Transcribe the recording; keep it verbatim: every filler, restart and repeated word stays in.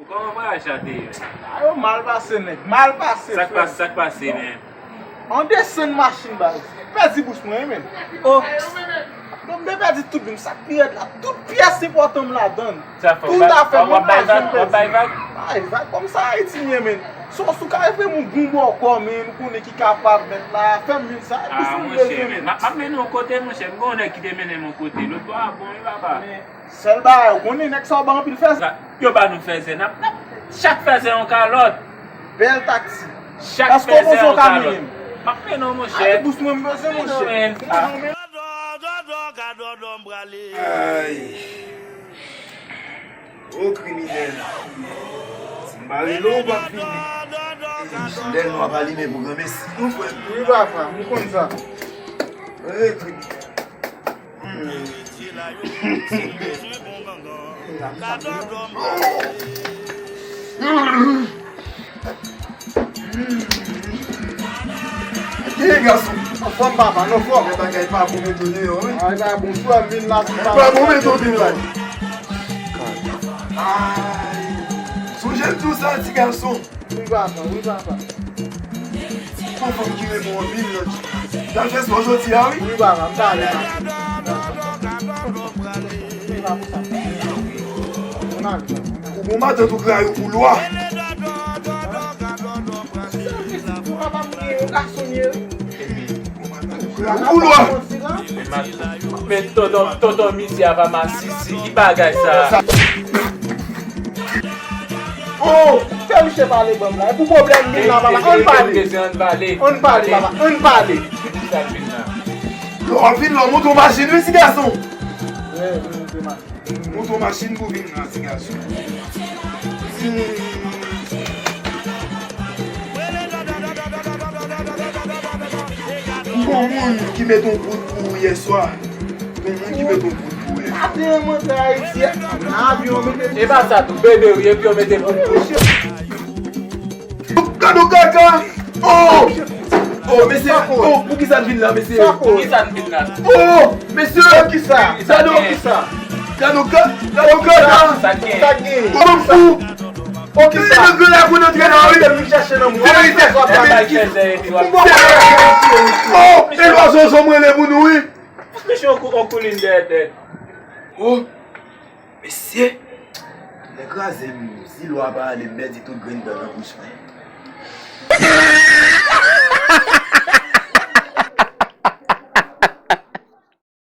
Kòman vwayaj la te ye? A yo mal pase, nèg. Mal pase, frè. Sa k pase, sa k pase, men? An desann machin, baz. Pèdi bous mwen, men. Oh. Non, m te pèdi tout, men sa k pi rèd la, tout pyès enpòtan m ladan l. Sa fè, tout afè m, w ap bay vag, w ap bay vag. Bay vag, kòm sa Ayiti ye, men. Sou, sou ka fè m yon bon bòkò, men, ou konnen ki kapab, men la, fè m vin sa. Ah, monchè, men. M ap, m ap mennen w yon kote, monchè. M gen yon nèg ki te mennen m yon kote. Lòt bò a bon, wi, papa. Men, sèl bagay, ou konnen nèg sa yo ba anpil fèzè. Yo ba nou fèzè, n ap, n ap, chak fèzè yon kalòt. Bèl taksi. Chak fèzè yon kalòt. M ap mennen w, monchè. Ay, bous mwen, m bezwen, monchè. Mennen w, men. Ah. Ay. O kriminèl. Si m pa rele w, w p ap vini. Chandèl nou ap alimen pou granmesi nou, frè m. Wi, papa, m konn sa. Ey, kriminèl. Hmm. Ey, gason. Anfòm, papa, n anfòm. Men bagay pa bon, men done yo, wi. Ay, pa bon, frè m vin la, si pa bon, men done yo. Ay. Sonje m di w sa, ti gason. Wi, papa, wi, papa. Gon fanm ki renmen w anpil, Lòt. N al fè spò jodi a, wi. Wi, papa, m ta ale, papa. Wi, papa, sa. Ou bon matant ou grayou pou lwa. Ou papa m ye, ou gason m ye. Ou lwa. Men, men tonton, tonton misye a pa masisi. Ki bagay sa? Oh! Fè misye pale ban m la. E pou pwoblèm vin la, papa. Ann pale. Ann pale. Ann pale, papa. Ann pale. Lè w ap vin la, w monte yon machin, wi, ti gason. Monte yon machin pou vin la, ti gason. Gon moun ki met yon bout pou ou yè swa. Gon moun ki met yon bout pou ou yè swa. Ate mwen antre Ayiti, nan avyon, mete. E pa sa tou, bebe, wi, epi yo mete bout pou ou. Gad yon kaka! Oh! Oh, mesye, oh, pou ki sa n vin la, mesye? Pou ki sa n vin la? Oh, mesye! Pou ki sa? Gad yon, gad yon ka-, gad yon kaka! Sa k gen? Sa k gen? Kòman m fou? Pou ki sa? Mesye, nan gran lakou n antre la, wi. Vin chèche nan mwen. Verite. Sa w ap bay fèzè epi w ap. Oh, e lwa zonzon mwen le pou nou, wi. Mete yon kou, yon kou lin dèyè tèt. Oh! Mesye, lè kraze m, si lwa pa ale, m pèdi tout grenn dan nan bouch mwen.